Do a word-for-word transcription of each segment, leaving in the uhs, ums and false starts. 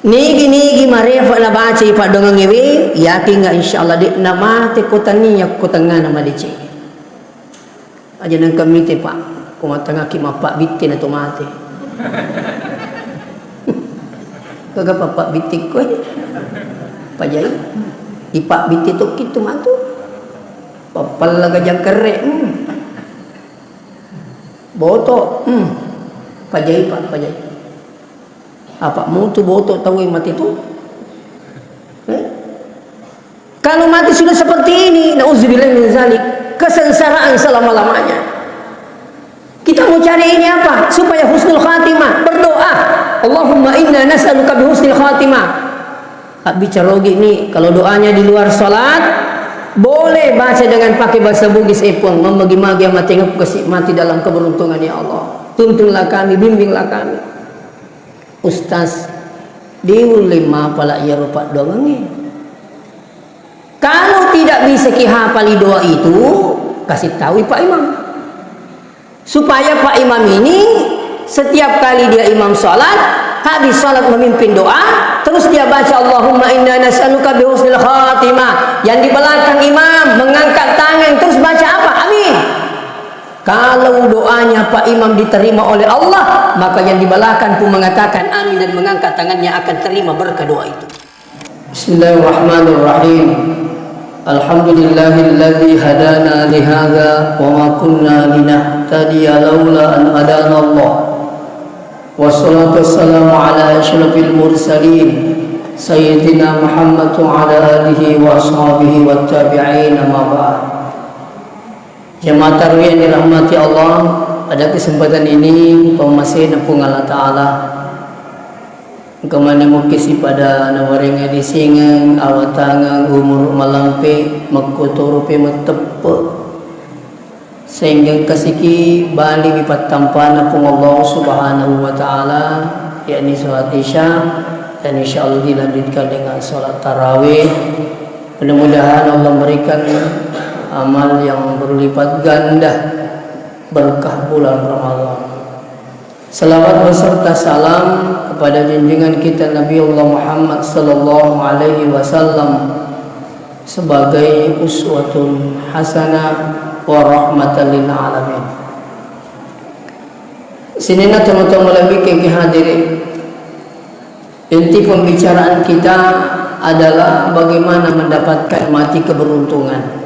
Nigi-nigi marefa nabacai paddoangengngewe, yakinga insyaallah de'na mate ko tania ko tengngana madeceng. Aja nengka mite, Pak. Ko matangaki mappabbitte na to mate. Gaga pappabbitte koe. Pajai. Ipabbitte tokki tu matu. Pappalla gajang kerre. Hmm. Boto. Hmm. Pajai, Pak, pajai. Apa mutu boto tau mati tu? Eh? Kalau mati sudah seperti ini, nauzubillah min zalik, kesengsaraan selama-lamanya. Kita mau cari ini apa? Supaya husnul khatimah, berdoa. Allahumma inna nas'aluka bi husnil khatimah. Abbicarogi ni, kalau doanya di luar salat, boleh baca dengan pakai bahasa Bugis, eh Puang, mamagi-magi amatengku kasi mati dalam keberuntungan, ya Allah. Tuntunlah kami, bimbinglah kami. Ustaz, diulle mapala iyaro paddoangengnge. Kalau tidak bisa kihapali doa itu, kasih tahu Pak Imam. Supaya Pak Imam ini, setiap kali dia imam salat, habis salat memimpin doa, terus dia baca, "Allahumma inna nas'aluka bi husnil khatimah." Yang di belakang imam mengangkat tangan, terus baca apa? Amin. Kalau doanya Pak Imam diterima oleh Allah, maka yang di belakang pun mengatakan amin dan mengangkat tangannya akan terima berkah doa itu. Bismillahirrahmanirrahim. Alhamdulillahilladzi hadana lihadza wa ma kunna linahtadiya laula an hadana Allah. Wassalatu wassalamu ala asyrafil mursalin, Sayyidina Muhammad wa ala alihi wa ashabihi wa tabi'in, amma ba'd. Jamaah tarawih yang dirahmati Allah, pada kesempatan ini, pammasena Puang Allah Ta'ala, engka maneng mukkisi pada nawarengngi adisengeng, awatangeng, umuru malampe, makkotorope matteppe, sehingga engkasiki bali wipattampana Puang Allah Subhanahu wa Ta'ala, yakni salat Isya, dan insya Allah dilanjutkan dengan salat tarawih. Mudah-mudahan Allah memberikan amal yang berlipat ganda berkah bulan Ramadan. Salawat beserta salam kepada junjungan kita Nabiullah Muhammad sallallahu alaihi wasallam sebagai uswatun hasanah wa rahmatan lil alamin. Sininna tomatoa malebbi engkae hadiri. Inti pembicaraan kita adalah bagaimana mendapatkan mati keberuntungan.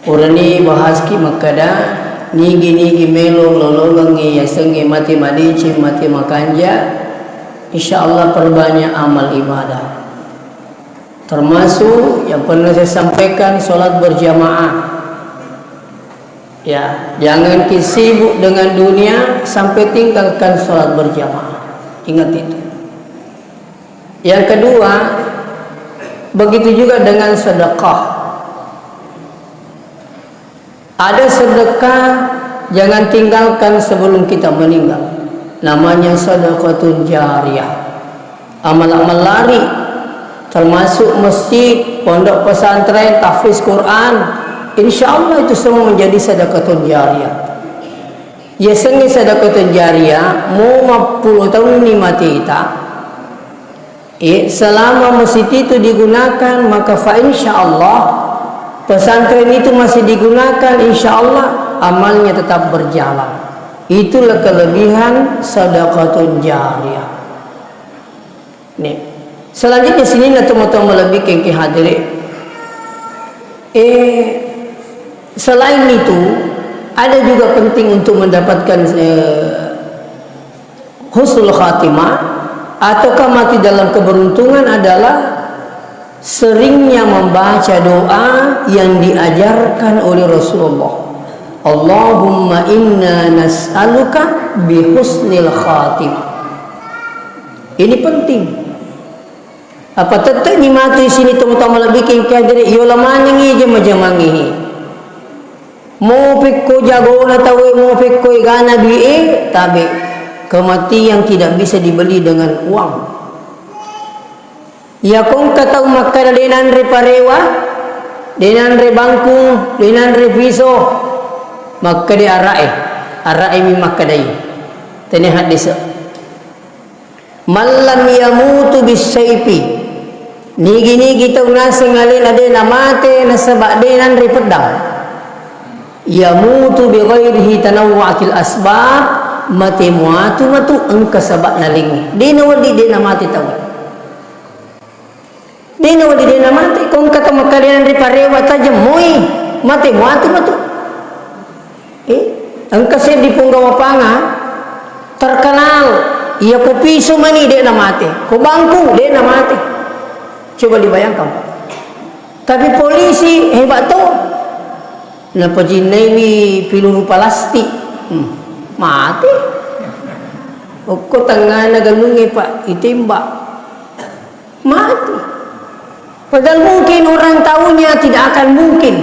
Purani bahaski makkeda, nigi-nigi melo lolongengngi yasengnge mati madeceng, mati makanja, insya Allah perbanyak amal ibadah. Termasuk yang pernah saya sampaikan, sholat berjamaah. Ya, jangan ki sibuk dengan dunia sampai tinggalkan sholat berjamaah. Ingat itu. Yang kedua, begitu juga dengan sedekah. Ada sedekah jangan tinggalkan sebelum kita meninggal. Namanya sedekatun jariyah. Amal-amal lari, termasuk masjid, pondok pesantren, tahfiz Quran, insya Allah itu semua menjadi sedekatun jariyah. Yasengnge sedekatun jariyah, mo mappulo taunni mateta, eh, selama masjid itu digunakan, maka fa insya Allah, pesantren itu masih digunakan, insya Allah amalnya tetap berjalan. Itulah kelebihan sedekatun jariyah. Nih. Selanjutnya, sininna tomatoa malebbi engkae hadiri. Eh, selain itu, ada juga penting untuk mendapatkan, eh, husnul khatimah ataukah mati dalam keberuntungan adalah seringnya membaca doa yang diajarkan oleh Rasulullah. "Allahumma inna nas'aluka bi husnil khatimah." Ini penting. Apa tette'ni matu isini tomatoa malebbi engkae hadiri, yola manengngi jama-jamangngi. Mo pekko jagona tauwe, mo pekko egana dui'e, tabe. Kematian tidak bisa dibeli dengan uang. Iya ko engka tau makkeda de nanre parewa, de nanre bangkung, de nanre piso, makkeda ara'e, ara'e mi makkedai. Tene haddese. Man lam yamutu bisaifi. Nigi-nigi tau naseng alena de namate nasaba de nanre peddang. Yamutu bi ghairihi tanawwa'atil asbab, mate muatu matu engka sabab nalengnge. De nawedding de namate tau. De nawedding de namate, ko engka tau makkeda nanre parewa tajeng moi, mate muatu matu. Eh, engka seddi punggawa panga terkenal, iya ko piso mani de namate, ko bangkung de namate. Coba dibayangkan, Pak. Tapi polisi hebat to. Napajinnaiwi peluru plastik. Hmm, mate. Okko tengngana galungnge, Pak, itembak. Mati. Padahal mungkin orang taunya tidak akan mungkin.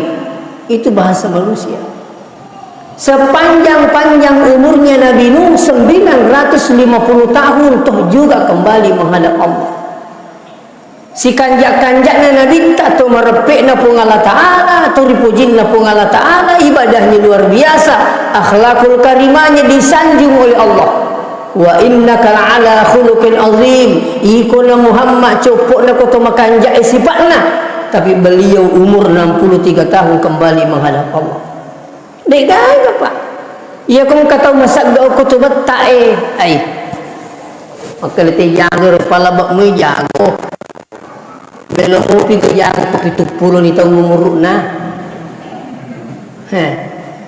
Itu bahasa manusia. Sepanjang-panjang umurnya Nabi Nuh, sembilan ratus lima puluh tahun, toh juga kembali menghadap Allah. Sikanjak-kanjakna Nabitta, to mareppe'na Puang Allah Ta'ala, to ripujinna Puang Allah Ta'ala, ibadahnya luar biasa, akhlakul karimahnya disanjung oleh Allah. Wa innaka la'ala khuluqin azim. Iko na Muhammad, coppo'na ko to makanja'e sipa'na. Tapi beliau umur enam puluh tiga tahun kembali menghadap Allah. De gaga, Pak. Iya ko engka tau masagga okko to betta'e. Ai. Makkalete jago ro palabak mui jago. Melo mopi ko jago ko pitu pulo ni taung umuru'na. He.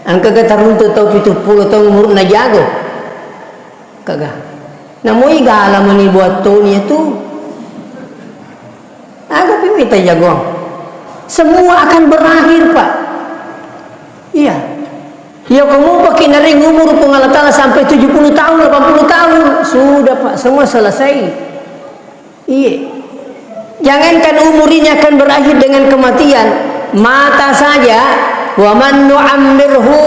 Engkaga taruntu tau pitu pulo taung umuru'na jago? Kaga. Namoi gala mani buat toni itu. Aga pi mita jagoang. Semua akan berakhir, Pak. Iya. Iya, kamu pakai naring umur Puang Allah Ta'ala sampai tujuh puluh tahun, delapan puluh tahun. Sudah, Pak. Semua selesai. Iya. Jangankan umur ini akan berakhir dengan kematian, mata saja, "Wa man nu'ammirhu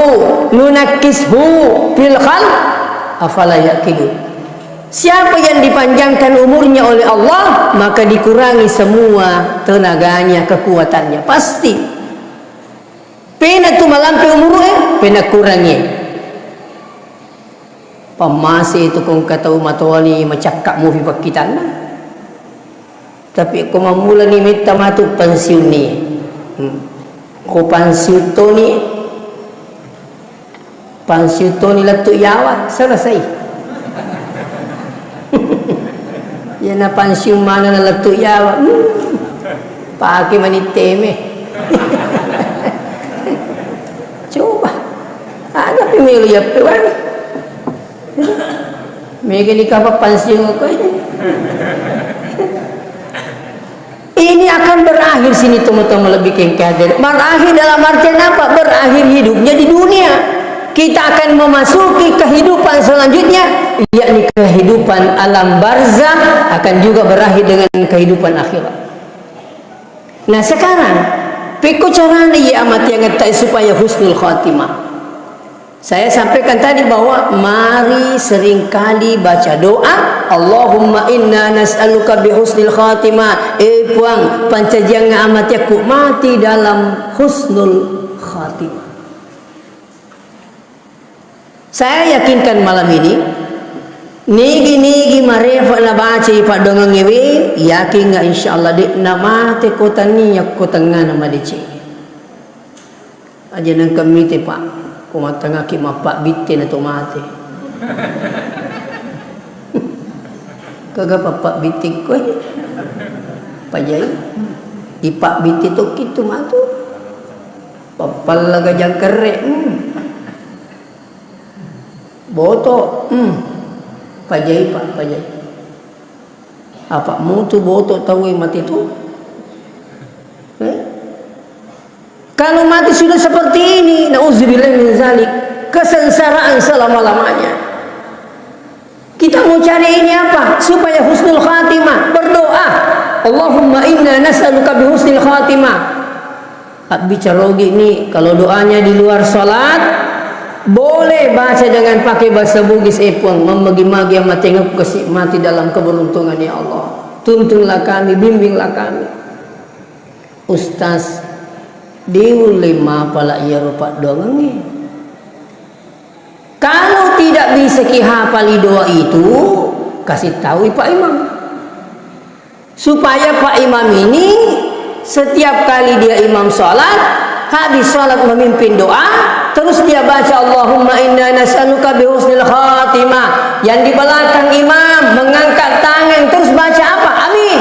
nunakkishu fil khalq, afala yaqilun." Siapa yang dipanjangkan umurnya oleh Allah, maka dikurangi semua tenaganya, kekuatannya. Pasti. Pena tu malampe umur e, pena kurangi. Pammase tu ko engka tau matoani macakka mufi pakkitanna. Tapi ko mammulani metta matu pensiun ni. Hmm. Ko pensiun toni, pensiun toni lettu yawa, selesai. Yana pensiun mana na lettu yawa. Hmm. Pake mani teme. Coba. Aga pi melo yappe wani. Mega ni kapa pensiun ko ini. Ini akan berakhir sini teman-teman lebih kengkeh. Berakhir dalam artian apa? Berakhir hidupnya di dunia. Kita akan memasuki kehidupan selanjutnya, yakni kehidupan alam barzah akan juga berakhir dengan kehidupan akhirat. Nah, sekarang, pekko carana iya amatiangetta supaya husnul khatimah? Saya sampaikan tadi bahwa mari seringkali baca doa, "Allahumma inna nas'aluka bi husnil khatimah." Eh, Puang, pancajiangnga amatiakku mati dalam husnul khatimah. Saya yakinkan malam ini, nigi-nigi marefa nabacai paddoangengngewe, yakinga insyaallah de'na mate ko tania ko tengngana madeceng. Aja nengka mite, Pak, ko mattangaki mappabbitte na to mate. Kaga pappabbitte koe? Pajai. Ipabbitte tokki tu matu. Pappallaga jangkerre. Hmm. Boto, hmm. Pajai, Pak, pajai. Apa mutu boto tauwe mate tu? Eh? Kalau mati sudah seperti ini, nauzubillah min zalik, kesengsaraan selama-lamanya. Kita mau cari ini apa? Supaya husnul khatimah, berdoa. Allahumma inna nas'aluka bi husnil khatimah. Abbicara ogi ni, kalau doanya di luar salat, boleh baca dengan pakai bahasa Bugis, eh Puang, mammagi-magi amatengaku kasi mati dalam keberuntungan, ya Allah. Tuntunlah kami, bimbinglah kami. Ustaz, diulle mapala iyaro paddoangengnge. Kalau tidak bisa kihafali doa itu, Kasih tahu Pak Imam. Supaya Pak Imam ini setiap kali dia imam sholat, habis sholat memimpin doa, terus dia baca, "Allahumma inna nas'aluka bi husnil khatimah." Yang di belakang imam mengangkat tangan, terus baca apa? "Amin."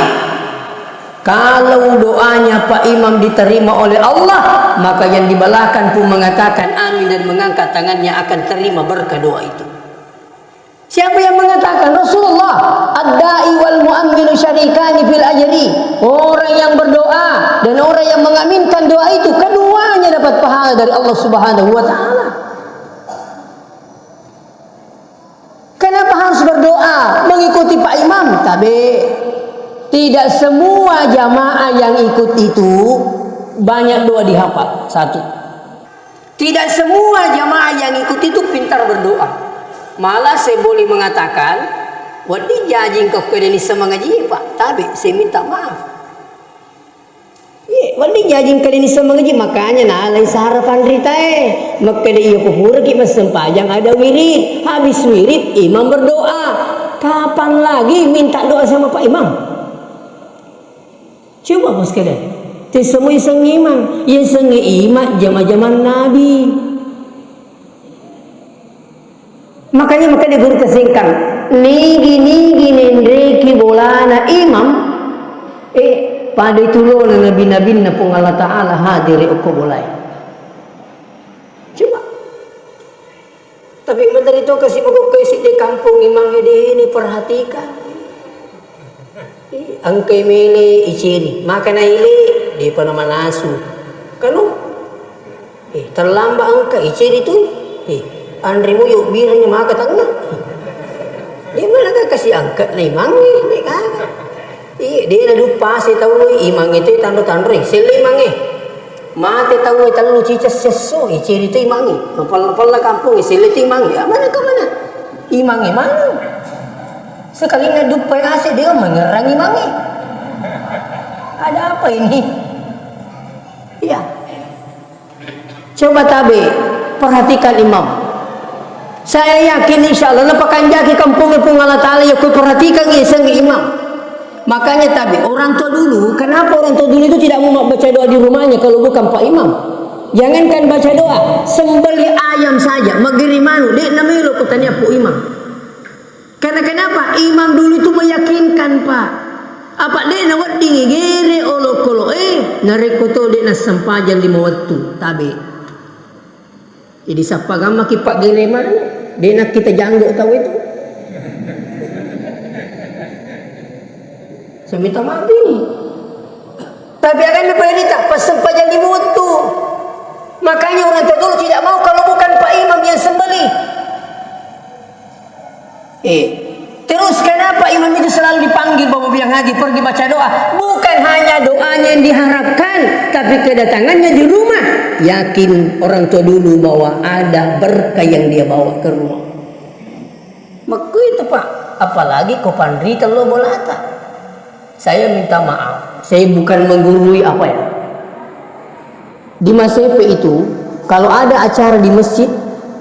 Kalau doanya Pak Imam diterima oleh Allah, maka yang di belakang pun mengatakan amin dan mengangkat tangannya akan terima berkah doa itu. Siapa yang mengatakan? Rasulullah. "Ad-da'i wal mu'amminu syarikani fil ajri." Orang yang berdoa dan orang yang mengaminkan doa itu, keduanya dapat pahala dari Allah Subhanahu wa Ta'ala. Kenapa harus berdoa mengikuti Pak Imam? Tabe, tidak semua jamaah yang ikut itu banyak doa dihafal. Satu. Tidak semua jamaah yang ikut itu pintar berdoa. Malah saya boleh mengatakan, wedding jaji engka kede nisseng mangaji, Pak. Tabe, saya minta maaf. Iya, wedding jaji engka nisseng mangaji, makanya nalai sara panritae. Makkeda iya, ko puraki massempajang ada wirid, habis wirid imam berdoa. Kapan lagi minta doa sama Pak Imam? Coba, Bos, kalian. Te semua iseng imang, iseng imang jama-jaman Nabi. Makanya, makanya guru tersingkang. Nigi-nigi nenreki bolana imam, eh, pada itu lona nabi-nabinna Puang Allah Ta'ala hadir okko bolae. Coba. Tapi menteri tu kasi mogokkai sidde kampung imang ede ini perhatikan. Ih, engkai mele iceri, maka naile, depa namanasu. Kanu, eh, terlambat engka iceri tu. Eh, anre muyo biranya maka tangnga. Dia mana ka kasi angkat na imangi, ne kaka. Iya, dia na dupase tau imangi te tanro-tanro, eh, selle imangi. Mate tauwe tellu ciceng siesso, iceri tu imangnge. Mapella-pella kampongnge, selle tu imangnge. Ya, mana ke mana? Imangnge mana? Sekali na duppai ase, dia mengerang imangnge. Ada apa ini? Iya. Coba tabe, perhatikan imam. Saya yakin, insya Allah, napakanjaki kampongnge Puang Allah Ta'ala, ya, ku perhatikan, ya, sang imam. Makanya tabe, orang tua dulu, kenapa orang tua dulu itu tidak mau baca doa di rumahnya kalau bukan Pak Imam? Jangankan baca doa, sembelih ayam saja, maggiri manu, de' namelo ko tania Pak Imam. Karena kenapa? Imam dulu itu meyakinkan, Pak. Apa de' nawedding gere olokolo'e, narekko to de' nassempajang lima wettu, tabe. Jadi sappa gammaki paggeremana, de' nakkita janggo tau itu. Saya minta maaf ini. Tapi akan diperintah, passempajang lima wettu. Makanya orang tua dulu tidak mau kalau bukan Pak Imam yang sembelih. Eh, terus kenapa imam itu selalu dipanggil, Bapak bilang lagi, pergi baca doa? Bukan hanya doanya yang diharapkan, tapi kedatangannya di rumah. Yakin orang tua dulu bahwa ada berkah yang dia bawa ke rumah. Makku itu, Pak. Apalagi ko panrita lo bolata. Saya minta maaf, saya bukan menggurui apa ya. Di Masepe itu, kalau ada acara di masjid,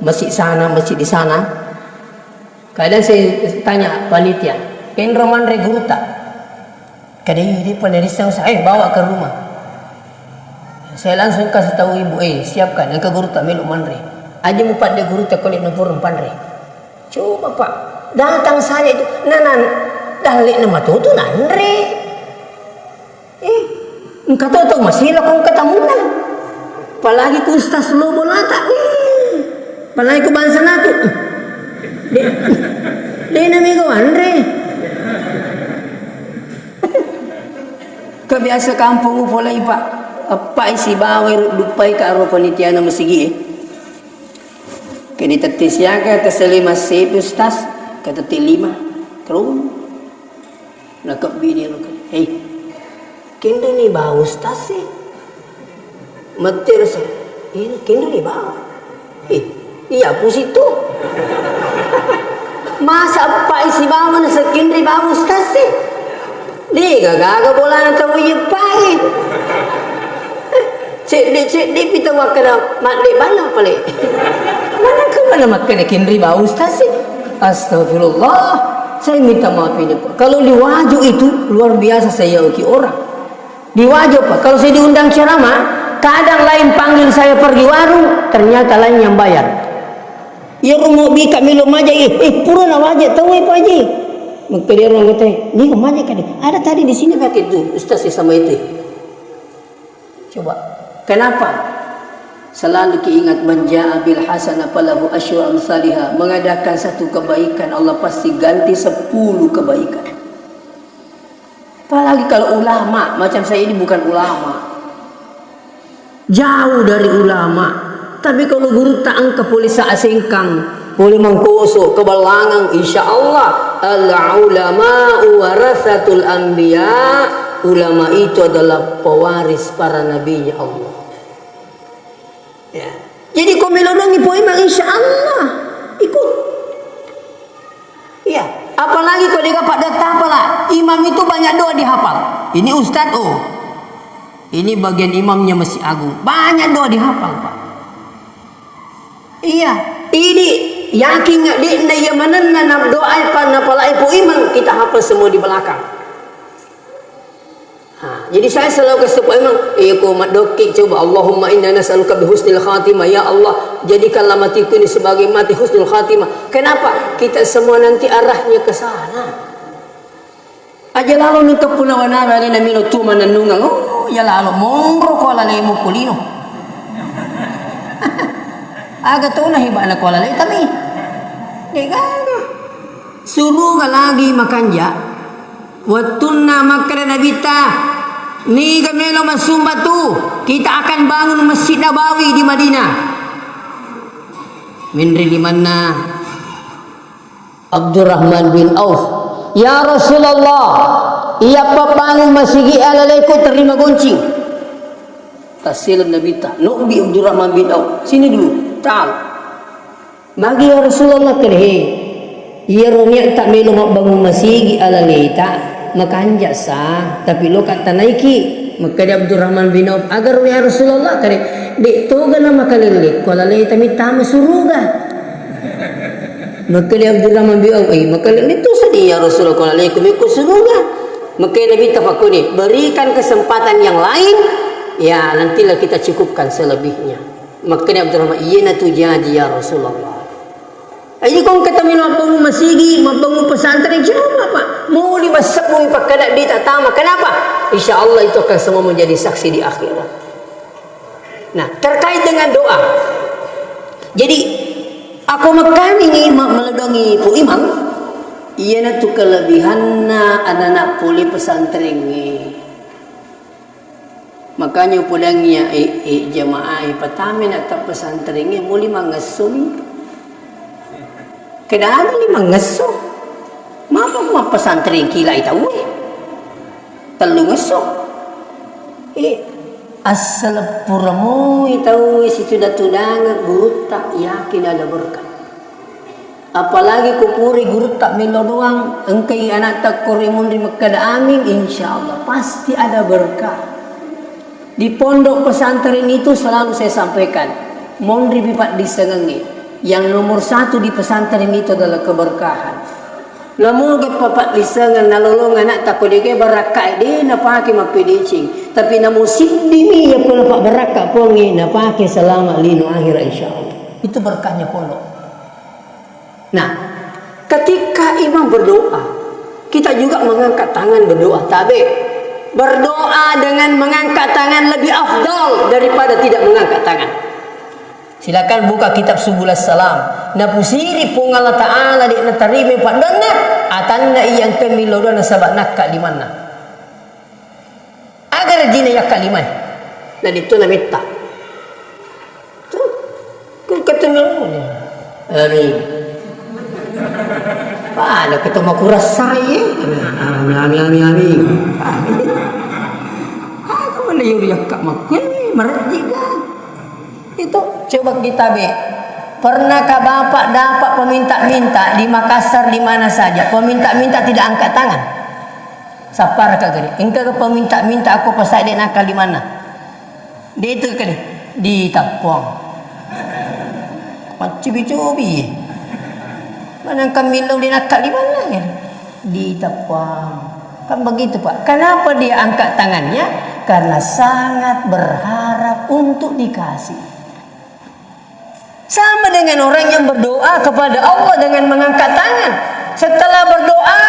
masjid sana, masjid di sana, kadang saya tanya panitia, "Kenro manre gurutta?" Kada, "Iya, dia pernah risau saya, eh, bawa ke rumah." Saya langsung kasih tahu ibu, "Eh, siapkan, engka gurutta melo manre. Aja mupadde gurutta kole nopurung panre." Coba, Pak, datang saja itu, nanan, dalle na matoto nanre. Eh, engka to tau masila ko engka tamunna. Apalagi ku ustaz lo bolata. Eh, apalagi ku bangsa natu. De, de na mega wanre. Kebiasa kampung upolai, Pak. Apa isi bawa duppai ka aro panitiana masigi, eh. Ke ditette siaga, tese lima sebu, Ustaz, ke tette lima. Terus. Nakebbi ni, "Hei, kenreni bau, Ustaz, sih?" Mette rasa, "Eh, kenreni bau." "Eh, iya, pusitu." Masa eppai sibawa nasekkenrei bau, Ustaz, sih? De gaga-gaga bolana tau iyeppai. Cedde-cedde pi tau makkeda, madde bana pale. Mana ke mana makkeda kenrei bau, Ustaz, sih? Astagfirullah. Saya minta maaf ini, Pak. Kalau di Wajo itu luar biasa saya oki orang. Di Wajo, Pak. Kalau saya diundang ceramah, kadang lain panggil saya pergi warung, ternyata lain yang bayar. Iya, rumah bika melo maja, eh, eh, pura na waja, tahu apa aja. Maka dia orang kata, "Ini kok maja kali? Ada tadi di sini pakai itu, ustaz ya sama itu." Coba, kenapa? Selalu kiingat, "Man jaa bil hasanah falahu asyru amsaliha." Mengadakan satu kebaikan, Allah pasti ganti sepuluh kebaikan. Apalagi kalau ulama, macam saya ini bukan ulama. Jauh dari ulama. Tapi kalau gurutta engka pole sa asengkang, pole mangkoso, kebalangang, insya Allah, al ulama warasatul anbiya, ulama itu adalah pewaris para nabinya Allah. Ya. Jadi, ko melonangi Pak Imam, insya Allah ikut. Iya, apalagi ko dega pada tapala, imam itu banyak doa dihafal. Ini ustaz, oh, ini bagian imamnya Masjid Agung, banyak doa dihafal, Pak. Iya, ini yakin nggak, di na iya manenna na doa pa na palai Pak Imam, kita hafal semua di belakang. Nah, jadi saya selalu kasih tahu Pak Imam, "Eh, ko madokki coba, Allahumma inna nas'aluka bi husnil khatimah. Ya Allah, jadikanlah matiku ini sebagai mati husnul khatimah." Kenapa? Kita semua nanti arahnya ke sana. Aja lalo nengka puna wana bale na milo tu manennungang. Oh, ya lalo monro ko lalemu kulino. Aga tona hebana ko lale tami. Dega. Suruga lagi makanja. Wettunna makkeda Nabitta, "Niga melo massumba tu, kita akan bangun Masjid Nabawi di Madinah." Menri limanna Abdurrahman bin Auf, "Ya Rasulullah, iya pabbangun masigi alaleku terima goncing." Tassileng Nabitta, nobbi Abdurrahman bin Auf, "Sini dulu, ta'al." Magi ya Rasulullah, kede he. Iyaro niatta melo mabbangung masigi alaleta, makanja sa, tapi loka tanaiki. Makkeda Abdurrahman bin Auf, "Agar ya Rasulullah," kede, "de toga na makalelle ko alaleta mittama suruga." Makkeda Abdurrahman bin Auf, "Eh, makalelle tu sadi ya Rasulullah ko alaleku mekko suruga." Makkeda Nabitta, "Berikan kesempatan yang lain, ya nantilah kita cukupkan selebihnya." Makkeda Abdurrahman, "Iyana tu jaji ya Rasulullah." Jadi ko engka tamelo mabbangung masigi, mabbangung pesantren, coba, Pak. Muli massebbu pakkada di tatama. Kenapa? Insya Allah itu akan semua menjadi saksi di akhirat. Nah, terkait dengan doa. Jadi, aku mekkaningi ma-, meledongi Pu Imam, iyana tu kelebihanna anak-anak pole pesantrengnge. Makanya upodangngi ya, eh, eh, jamaah, eh, patame na ta pesantrengnge muli mangessomi. Kedana ni mangesso. Mapa ku mappesantreng kilai tauwe? Tellu ngesso. Eh, assaleppuramoi tauwe situda-tudangeng gurutta, yakin ada berkah. Apalagi ko puri gurutta mello doang, engkai anatta kore monri makkeda amin, insya Allah pasti ada berkah. Di pondok pesantren itu selalu saya sampaikan, monri bi paddissengengnge. Yang nomor satu di pesantren itu adalah keberkahan. Namoga papaddissengeng nalolong anatta ko degai barakkae, de napake mappedeceng. Tapi namo siddimi yakko napabbarakka Puangnge, napake selama lino akhirat, insya Allah. Itu berkahnya pondok. Nah, ketika imam berdoa, kita juga mengangkat tangan berdoa. Tabe, berdoa dengan mengangkat tangan lebih afdal daripada tidak mengangkat tangan. Silakan buka kitab Subul Salam. Napusiri Puang Allah Ta'ala de natarima paddanna, atanna iya engka millau doa nasaba nakka limanna. Aga rejina yakka limae? Naditu nametta. Tuh, ku ketemu. Amin. Pada ketemu kurasai. Amin, amin, amin, amin. Aga mana yuri yakka makku? Eh, merejik kan? Itu coba kita be. Pernahkah Bapak dapat peminta-minta di Makassar, di mana saja? Peminta-minta tidak angkat tangan. Sapparaka gare. Engkaga peminta-minta akko pasai de nakka limanna? De itu kade. Di Tappuang. Maccubi-cubi. Mana engka millau de nakka limanna gare. Ditepang. Kan begitu, Pak. Kenapa dia angkat tangannya? Karena sangat berharap untuk dikasih. Sama dengan orang yang berdoa kepada Allah dengan mengangkat tangan. Setelah berdoa,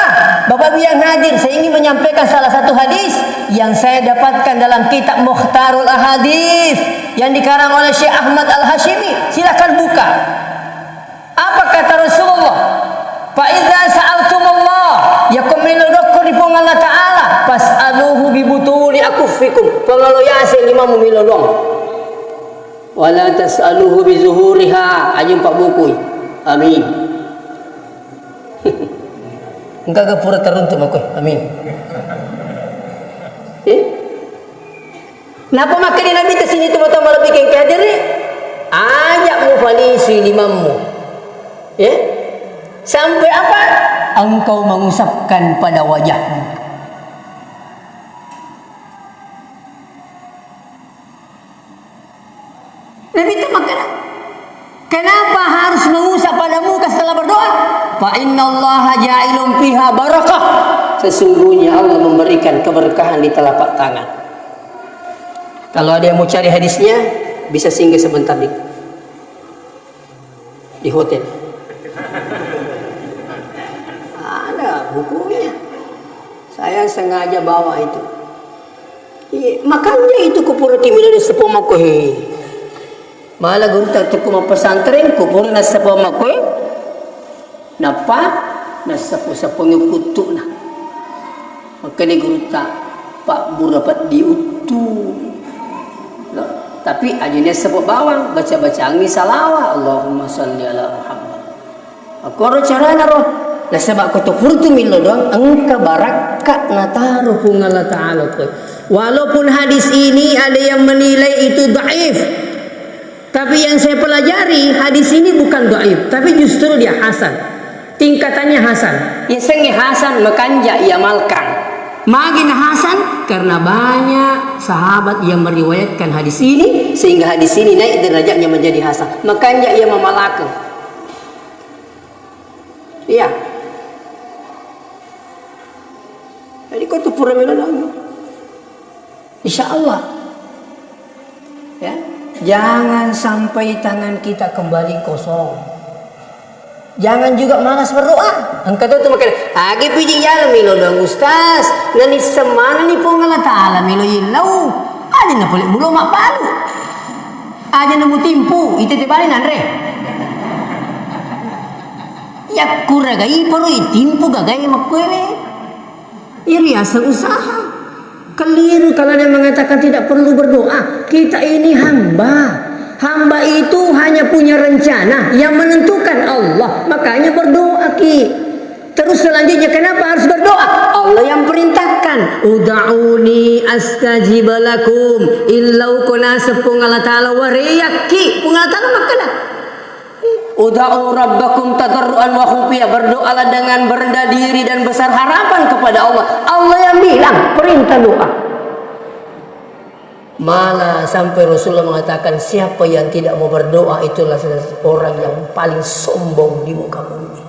Bapak Ibu yang hadir, saya ingin menyampaikan salah satu hadis yang saya dapatkan dalam kitab Mukhtarul Ahadits yang dikarang oleh Syekh Ahmad Al-Hashimi. Silakan buka. Apa kata Rasulullah? "Fa idza sa'altumullah," yakko melo dokko ri Puang Allah Ta'ala, "fas'aluhu bi butuni akuffikum." Pangalo yase limamu melo doang. "Wala tas'aluhu bi zuhuriha," aja mpabukui. Amin. Engka ga pura teruntuk makkoi. Amin. Eh? Napa makkeda Nabi, tesini tu mata malebbi kengke hadiri? Ajak mufalisui limammu. Ya? Sampai apa? Engkau mengusapkan pada wajahmu. Nabi itu makkeda, "Kenapa harus mengusap pada muka setelah berdoa?" "Fa innallaha ja'ilun fiha barakah." Sesungguhnya Allah memberikan keberkahan di telapak tangan. Kalau ada yang mau cari hadisnya, bisa singgah sebentar di, di hotel. Ada bukunya. Saya sengaja bawa itu. Iya, makanya itu kupura timila di sepo mako he. Malah gurutta tukku mappesantren, kupura nassepo mako he. Nappa nassepo-sepongi kuttu'na. Makkeda gurutta, "Pabbura peddi uttu." Lo, tapi aja nassepo bawang, baca-bacangi salawat, "Allahumma shalli ala Muhammad." Akkoro carana ro. Nasaba ko to purtu millo doang, engka barakka nataro Puang Allah Ta'ala koe. Walaupun hadis ini ada yang menilai itu dhaif, tapi yang saya pelajari, hadis ini bukan dhaif, tapi justru dia hasan. Tingkatannya hasan. Yasengnge hasan, makanja iamalkan. Magina hasan? Karena banyak sahabat yang meriwayatkan hadis ini, sehingga hadis ini naik derajatnya menjadi hasan. Makanja ia mamalakeng. Iya. Jadi, ko tu pura melo doang. Insya Allah. Ya. Jangan sampai tangan kita kembali kosong. Jangan juga malas berdoa. Engka to tu makkeda, "Agi piji jalo melo doang, Ustaz. Nani semana ni Puang Allah Ta'ala melo yillau." Aja na pole mulo mappalu. Aja na mutimpu, ite te bali nanre. Yakkuraga iparo itimpu gagae makkuewe. Iri asal usaha. Keliru kalau ada yang mengatakan tidak perlu berdoa. Kita ini hamba. Hamba itu hanya punya rencana, yang menentukan Allah. Makanya berdoa ki. Terus selanjutnya kenapa harus berdoa? Allah yang perintahkan. "Ud'uni astajib lakum." Illau kona sepung Allah Ta'ala wareyakki. Pung Allah Ta'ala makkeda. "Ud'u rabbakum tadarruan wa khufiyah." Berdoalah dengan merendah diri dan besar harapan kepada Allah. Allah yang bilang, perintah doa. Malah sampai Rasulullah mengatakan, "Siapa yang tidak mau berdoa, itulah orang yang paling sombong di muka bumi."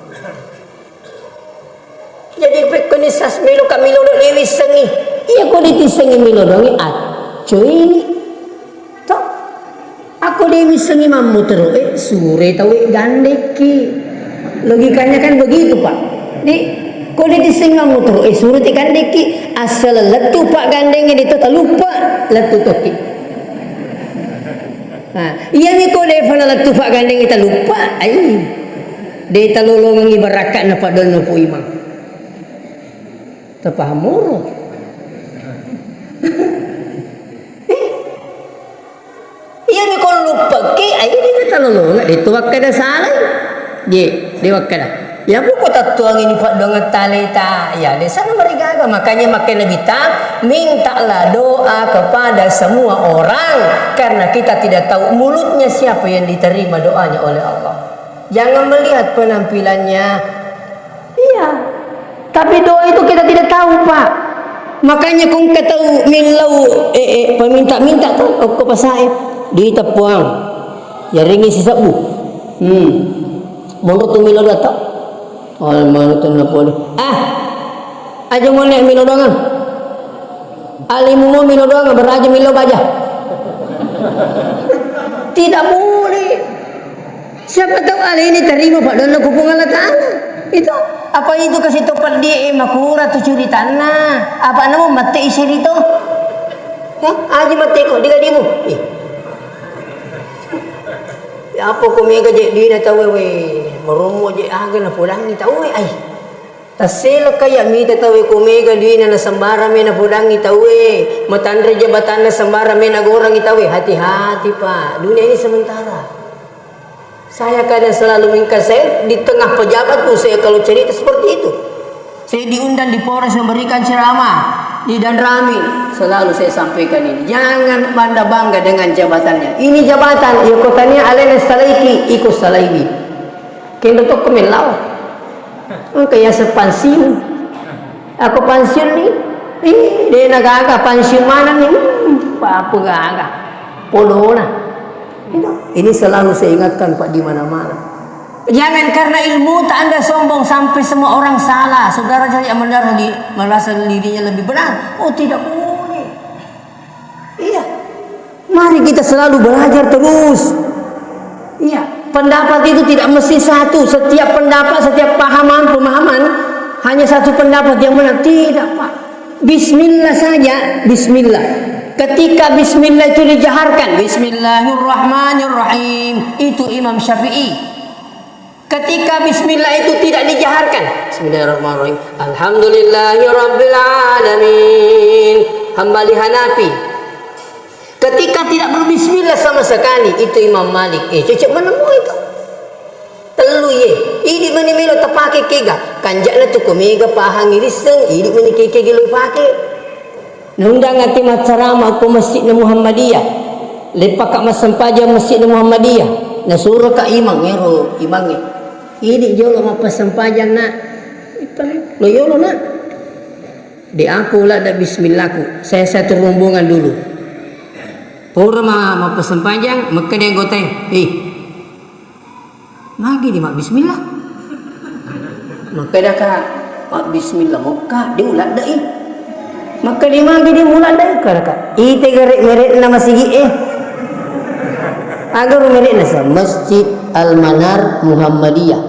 Jadi, pekkoni sas melo ka melo do dewi sengi. Iya, ko dewi sengi melo dongi, accoini. Toh? Ako dewi sengi mammutero, eh, sure tawe gandekki. Logikanya kan begitu, Pak. Di, ko dewi sengi mammutero, eh, sure te gandekki. Asal lettu, Pak, gandengnya di to taluppa, lettu toki. Nah, iya mi ko dewi pernah lettu, Pak, gandengnya taluppa, ai. De talolongengngi barakka na padonna Pu Imang. Tapaham moro. Eh? Iya mi ko luppaki, ayo di talolonga, de tu wakkada salai. Ye, de wakkada. Ya buko tattuang ini paddoang taleta. Ya, de sana marigaga. Makanya makkeda Nabi ta, mintalah doa kepada semua orang karena kita tidak tahu mulutnya siapa yang diterima doanya oleh Allah. Jangan melihat penampilannya. Iya. Tapi doa itu kita tidak tahu, Pak. Makanya ko engka tau millau, eh, eh, paminta-minta tu, okko pasae. Diteppuang. Yaringi sisebbu. Hmm. Monro tu millau doa tau. Oh, monro tu napole. Ah. Aja mone milo doangan. Alimu mo milo doangan, beraja milo baja. Tidak boleh. Siapa tahu alena terima padonna ku Puang Allah Ta'ala. Itu. Apa itu kasih to peddi, eh, makura tu curitanna. Apa namo mate isi rito? Hah? Aja mate ko, diga dimu. Eh. Ya apa ko mega je dina tau we. Meromo je aga na pulangi tau we. Ai. Tassela kaya mita tauwe ko mega duina na sembarang me napodangi tauwe, matanre jabatanna sembarang me nagorangi tauwe. Hati-hati, Pak. Dunia ini sementara. Saya kadang selalu mengingkar, saya di tengah pejabat pun saya kalau cerita seperti itu. Saya diundang di Polres memberikan ceramah di Danrami, selalu saya sampaikan ini. Jangan bangga-bangga dengan jabatannya. Ini jabatan, ya kotanya alena salaiki, iko salaiwi. Kendo tokko mellau. Engka yaseng pensiun. Aku pensiun ni. Ih, de na gaga pensiun mana ni? Hmm, apa gaga? Podona. Ini selalu saya ingatkan, Pak, di mana-mana. Jangan karena ilmu tak Anda sombong sampai semua orang salah. Saudara saja mendarah di, merasa dirinya lebih benar. Oh, tidak boleh. Iya. Mari kita selalu belajar terus. Iya. Pendapat itu tidak mesti satu. Setiap pendapat, setiap pahaman, pemahaman, hanya satu pendapat yang benar. Tidak, Pak. Bismillah saja, bismillah. Ketika bismillah itu dijaharkan, "Bismillahirrahmanirrahim," itu Imam Syafi'i. Ketika bismillah itu tidak dijaharkan, "Bismillahirrahmanirrahim. Alhamdulillahirabbil alamin." Hambali Hanafi. Ketika tidak berbismillah sama sekali, itu Imam Malik. Eh, cocok menemui itu. Tellu ye. Idi mani melo tapake kega. Kanjana tu ko mega pahangi risseng, idi mani kekege lo pake. Naundang ati maccarama ko Masjidna Muhammadiyah. Leppaka massempajang Masjidna Muhammadiyah. Nasuro ka imang, ero imangnge. Idi jolo mappasempajang, Nak. Lo yolo, Nak. De aku ladda bismillahku. Saya satu rombongan dulu. Pura ma-, mappasempajang, makkeda anggotae, "Eh, magi di mabbismillah?" Makkedaka, "Mabbismillah mokka, de uladdai." Makkeda, "Magi de muladdai?" Kadaka, "Ite gare merekna masigi e." Aga ro merekna sa, Masjid Al Manar Muhammadiyah.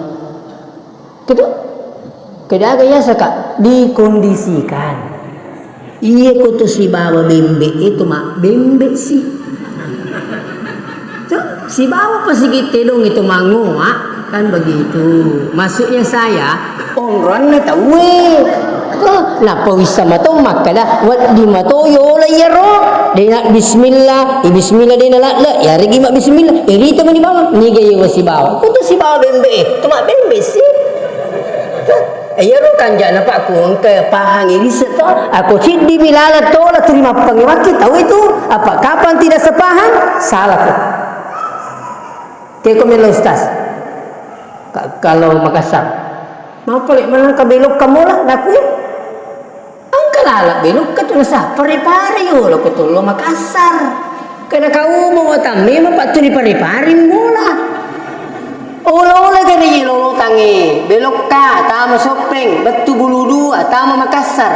Gitu? Kedaga yasaka dikondisikan. Iya ko tu sibawa bembe itu mak bembe si. Tuh, sibawa pasigi tedong itu mangoa, kan begitu. Maksudnya saya, onroanna tauwe. Tuh, napa wissa mato makkada, weddi mato yola iyaro. Dena bismillah, i bismillah dena ladde, yaregi mak bismillah. Irita mani bawang, niga yewa sibawa. Kutu sibawa bembe, itu mak bembe si. Iyaro kanja'na, Pak, ku engka pahangi lise' to. Ako siddi mi laleng tola tuli mappangi wakki tau itu. Apa kapan tidak sepaham? Salah ko. Keko melo Ustaz. Ka-, kalau Makassar. Mapale manangka belokka mola, nakui. Engka laleng belokka tu nasa pare-pare yolo ko tollo Makassar. Kada kau mau tamme ma pattuli pare-pare mola. Ola-ola gare ye lolotangnge, belokka, tama Soppeng, bettu Bulu Dua, tama Makassar.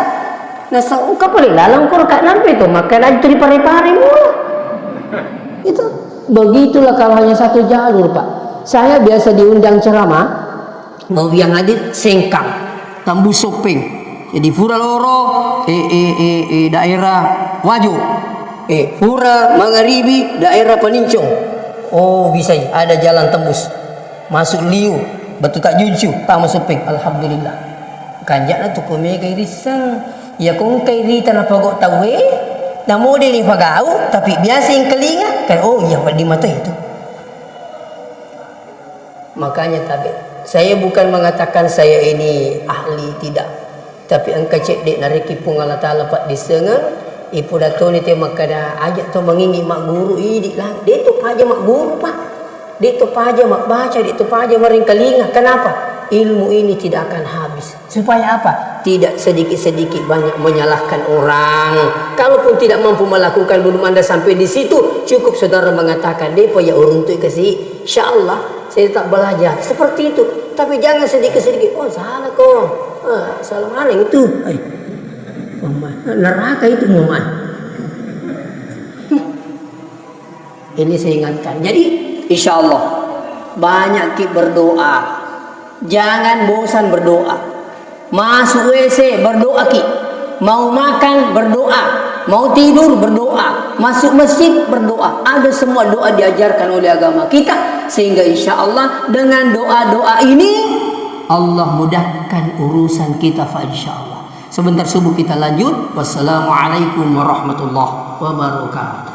Nasa engka pole laleng koro ka nampe to, maka lagi tuli pare-pare mola. Itu. Begitulah kalau hanya satu jalur, Pak. Saya biasa diundang ceramah, mau yang hadir Sengkang, Tambus Soppeng. Jadi pura loro, eh, eh, eh, eh, daerah Wajo. Eh, pura mangaribi daerah Panincong. Oh, bisa, ada jalan tembus. Masuk Liu, batu tak juncu, tama Soppeng. Alhamdulillah. Kanja'na tu ko mega irisseng. Ya ko engka irita napago tauwe, namode ni pagau, tapi biasa yang kelinga, kan, oh iya, wedding mato itu. Makanya tabe, saya bukan mengatakan saya ini ahli, tidak. Tapi engka cedde narekki Puang Allah Ta'ala paddissengeng, ipodatoni te makkada, aja to mangingi magguru idi lah. De to paja magguru, Pak. De to paja mabbaca, de to paja maringkalinga. Kenapa? Ilmu ini tidak akan habis. Supaya apa? Tidak sedikit-sedikit banyak menyalahkan orang. Kalaupun tidak mampu melakukan, belum Anda sampai di situ, cukup saudara mengatakan, "Depa ya uruntu kasi." Insya Allah, saya tetap belajar. Seperti itu. Tapi jangan sedikit-sedikit, "Oh, salah kok." Ah, salah maling itu. Eh, mama, neraka itu, mama. Ini saya ingatkan. Jadi, insya Allah, banyak ki berdoa. Jangan bosan berdoa. Masuk W C, berdoa ki. Mau makan, berdoa. Mau tidur, berdoa. Masuk masjid, berdoa. Ada semua doa diajarkan oleh agama kita. Sehingga insya Allah, dengan doa-doa ini, Allah mudahkan urusan kita, fa insya Allah. Sebentar subuh kita lanjut. Wassalamualaikum warahmatullahi wabarakatuh.